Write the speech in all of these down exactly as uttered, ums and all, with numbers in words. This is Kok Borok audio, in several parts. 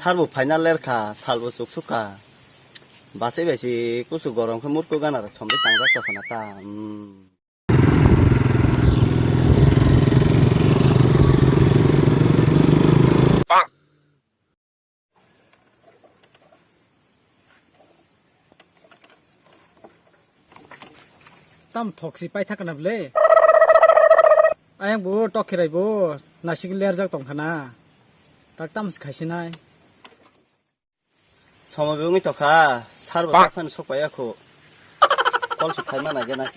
Sar bo phaina lerkha, sal bo chuksukha. Basi bai si kusu gorom khe murko gana rok sombai tangjak tongkha na ta. Hmm. Tam thoksi paithak kana bwle. Ayang bo tokhirai bo nasik lerjak tongkha na. Tak tam se khaisinai. Somo bwngwi tokha, sar bo tak phano sokpaiya khu. Kol se khaima naigenai.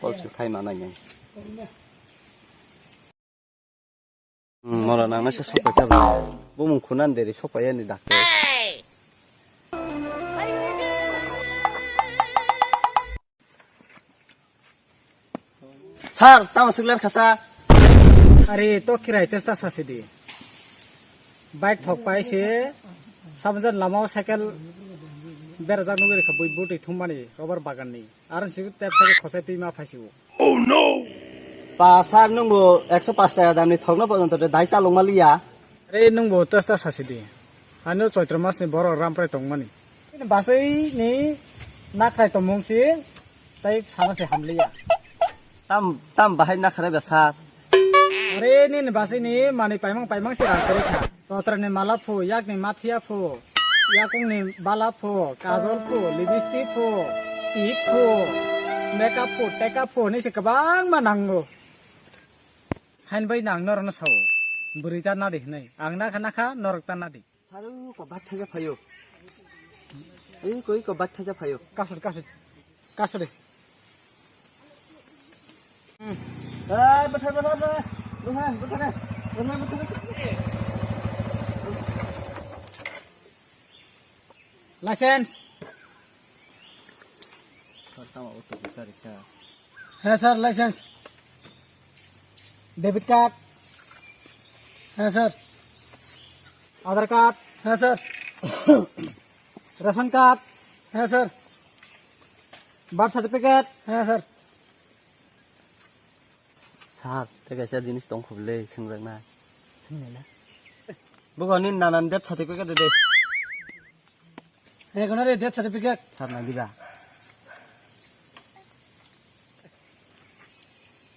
Kol se khaima naigenai. Hmm, mora nangna se sokpai kha bwle. Bumung khuna deri sokpai yani dakte. Sir, tamo sikler khasa. Are, to kirai testa sasi di. Bike thok pai se, sabjan lama o cycle berajak nugwi rikha bui butwi thumani rubber bagan ni. Aron si tep sake khosai twi ma phaisibo. Oh no! Pa sir, nwng bo ekso pash taka damni thokno pojonto de dai chalok maliya. Re nwng bo testa sasi di. Ano Chaitra mas ni borok ramprai tongmani. Bini basai ni nakrai tongmung si tai sana se hamliya. Tam, tam bahai nakrai ba sir. Are nini basai ni mani paimang paimang si rang kori kha. Totra ni mala phu, yak ni mathiya phu. Yakung ni bala pho, kajol pho, lipstick pho, tip pho, makeup pho, tekap pho, ni se kwbangma nango. Hain bai nang norokno sao, bwrwi ta nadi hinwi. Ang nakha nakha, norok ta nadi. Saru ko bathaja phayo. Ei koi ko bathaja phayo. Kasur, kasur. Kasuri. Hmm. Eh, bwthar, bwthar, bwthar. Bwthar, bwthar, bwthar, bwthar. License. Sir, tamo auto bika rikha. Hya, sir, license. Debit card. Hya, sir. Aadhaar card. Hya, sir. Ration card. Hya, sir. Birth certificate. Hya, sir. Sir, tei kaisa jinis tong kho le, swngjak na. Swngnaina. Bugo ni nanan death certificate de. Ekono re death certificate. Sir, na diba.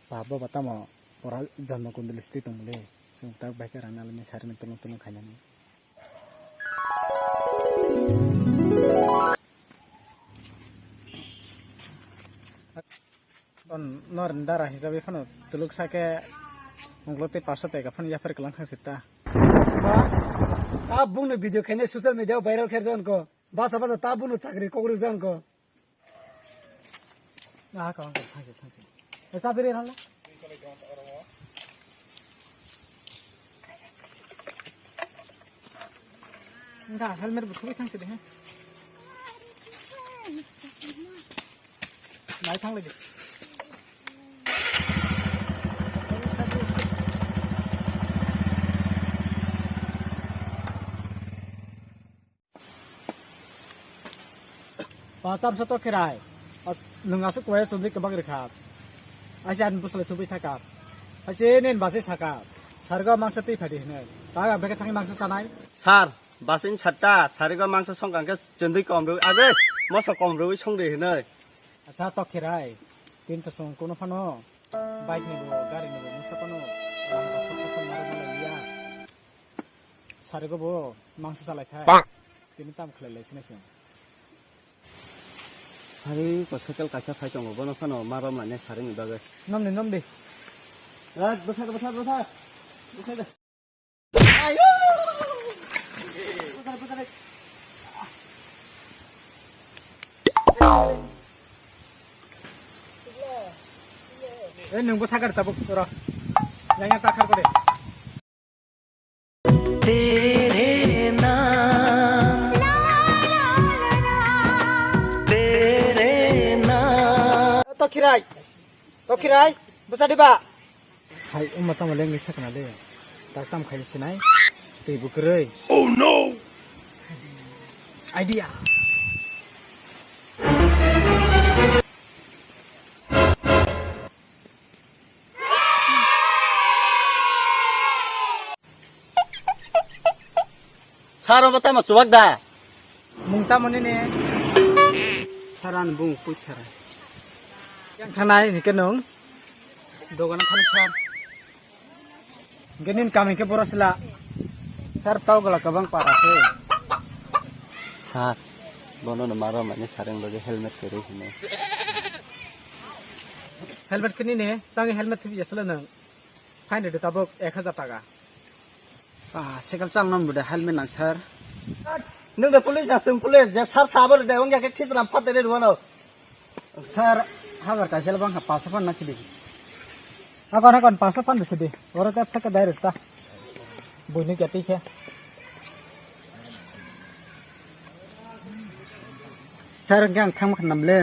Babo batamo, pora janma kunduli sti tong le. Swng tak bai ka rang na le, sari ni tulung tulung khainani. Norni dara hisabe phano tuluk sake unglo tei paso teka phano yapher kalang thang sita. Ba, ta bungni video khainai social media o viral kher jan ko. Basa basa ta bungno chakri kokri jan ko. Ah, kalang thang thang. Esa biri rala. Enggak, helmet bo khoboi thang sidi, he. Nai thang lagi. Patam sa to khirai. As, nwng aswk kwaya chumli kwbang rikha. Aise ani bwswlai thubui thaka. Aise nen base saka. Sargo mangsa twi phadi hinai. Ta ang beke thangwi mangsa sanai. Sir, basing chatta, sarigo mangsa songkang khe chwndwi kom rwi, age, moso kom rwi songdi hinwi. Acha to khirai, tin to song kuno phano, bike ni bo, gari ni bo, mungsa phano, rang rok khorsa phano narwk malai liya. Sarigo bo mangsa salai khai. Tini tam khlai lai sini song. Hari ko cycle kaisa phai tongo, bono phano ma rom lainai sari ni bagwi. Nom di, nom di. Eh, bwthar, bwthar, bwthar. Bwthar de. Eh, nwngbo thakar tabuk ro. Yang yang takhar kore. तेरे नाम, तेरे नाम। To khirai. To khirai. Bwsa diba? Hai, umma tamo lengwi sakna le. Tak tam khai sinai. Tei bukroi. Oh no! Idea. Sir, obo tamo chuwak da? Mung tamo nini? Sir, ani bung puithara. Yang thanai hingke nung? Dogano thani sir. Hingke nini kam hingke borok sila. Sir, tau gala kabang para se. Sir, bono no maro mani sareng loge helmet kwrwi hino. Helmet kini ne, tangi helmet thibi yasala nang. Fine rwdi tabuk ek hajar taka. Ah, cycle chal non bude helmet nang sir. Nung de police na, chwng police, je sir sabo rwdi, wng ya khe khichram phat de rwano. Sir, hajar kaisa le bangkha, paso phan na sidi. Hakon, hakon, paso phan de sidi. Oro tep saka direct ta. Buini kya tikhe. Sir, hwnkhe ang thangma khanam le.